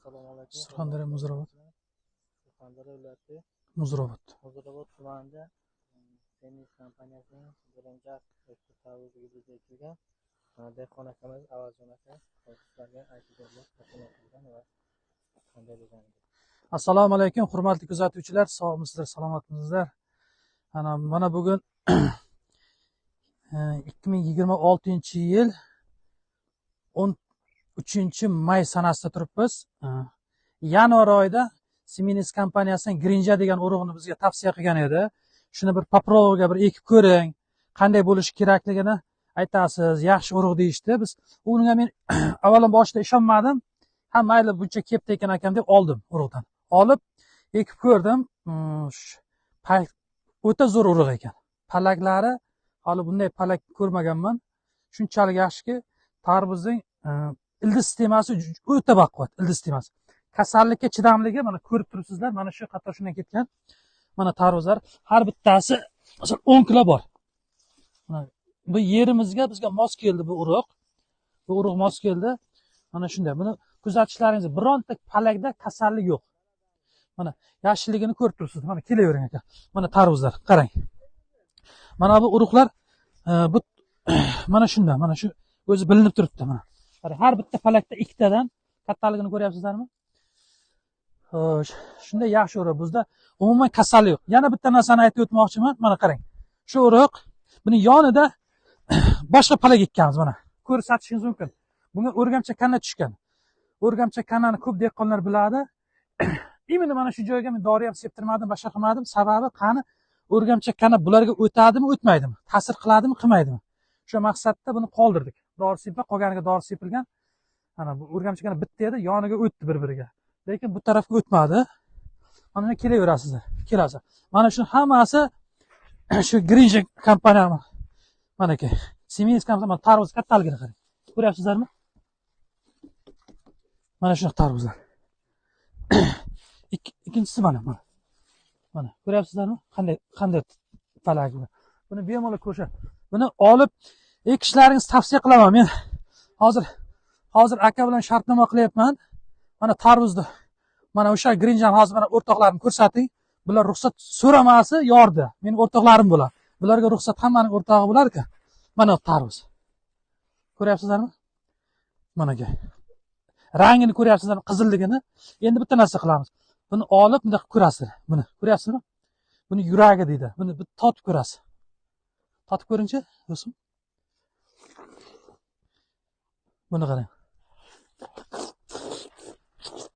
Assalomu alaykum. Surxondaryo Muzrabot. Surxondaryo viloyati Muzrabot. Muzrabot tumanida Senis kompaniyasining birinchi eksport tarvuzi gibridi ekilgan. Dehqon akamiz Avazjon aka sizlarga aytib bergan va qanday bo'lganini. Assalomu alaykum hurmatli kuzatuvchilar, sog'misizlar, salomatmisizlar? Mana bugun 2026-yil 13 may sanasida turibmiz. Yanvar oyida Seminis kompaniyasining Grinja degan urug'ini bizga tavsiya qilgan edi. Shuni bir попробка ga bir ekib ko'ring, qanday bo'lishi kerakligini aytasiz, yaxshi urug' deyishdi. Biz unga men avvalambor boshida ishonmadim. Ha, mayli, buncha kepti ekan akam deb oldim urug'dan. Olib ekib ko'rdim. O'ta zo'r urug' ekan. Palaklari hali bunday palak ko'rmaganman. Shunchalik yaxshiki, tarbuzning ildiz sistemasi o'ta baquvvat, ildiz sistemasi. Kasallikka chidamligi mana ko'rib turibsizlar, mana shu qator shundan ketgan. Mana tarvuzlar har bittasi masalan 10 kilo bor. Mana bu yerimizga bizga mos keldi bu urug'. Bu urug' mos keldi. Mana shunday. Buni kuzatishlaringiz, bironta palakda kasallik yo'q. Mana yashilligini ko'rib turibsiz. Mana kelavering aka. Mana tarvuzlar, qarang. Mana bu urug'lar bu mana shunday, mana shu o'zi bilinib turibdi mana. Qarang, har bitta palakda ikkitadan kattaligini ko'ryapsizlarmi? Xo'sh, shunday yaxshi urug' bizda umuman kasallik yo'q. Yana bitta narsani aytib o'tmoqchiman. Mana qarang. Shu urug' buni yonida boshqa palak ekkanmiz mana. Ko'rsatishingiz mumkin. Bunga o'rgamchak kanna tushgan. O'rgamchak kannani ko'p dehqonlar biladi. Именно mana shu joyga men dori ham septirmadim, boshqa qilmadim. Sababi qani o'rgamchak kanna bularga o'tadimi, o'tmaydimi? Ta'sir qiladimi, qilmaydimi? Shu maqsadda buni qoldirdik. Dori sepmay, qolganiga dori sepilgan. Mana bu o'rgamchak kanna bitta edi, yoniga o'tdi bir-biriga. Lekin bu tarafga o'tmadi. Mana kelaverasizlar. Kelasiz. Mana shu hammasi shu Grinja kompaniya manaki. Siemens kompaniya, mana tarvuz kattaligini qarang. Ko'ryapsizlarmi? Mana shunaqa tarvuzlar. Ikkinchisi mana, mana. Mana ko'ryapsizlarmi? Qanday qanday palak bu. Buni bemalol ko'rsha. Buni olib ekishlaringizni tavsiya qilaman. Men hozir aka bilan shartnoma qilyapman. Mana tarvuzni, mana o'sha Grinjani hozir mana o'rtoqlarim ko'rsating. Bular ruxsat so'ramasi yordi. Mening o'rtoqlarim bular. Bularga ruxsat hammaning o'rtog'i bo'lar-ku. Mana tarvuz. Ko'ryapsizlarmi? Mana aka. Rangini ko'ryapsizlarmi? Qizilligini. Endi bitta narsa qilamiz. Buni olib bunday qilib ko'rasizlar. Buni ko'ryapsizmi? Buni yuragi deydi. Buni bir totib ko'rasiz. Totib ko'ringchi, do'stim. Buni qarang.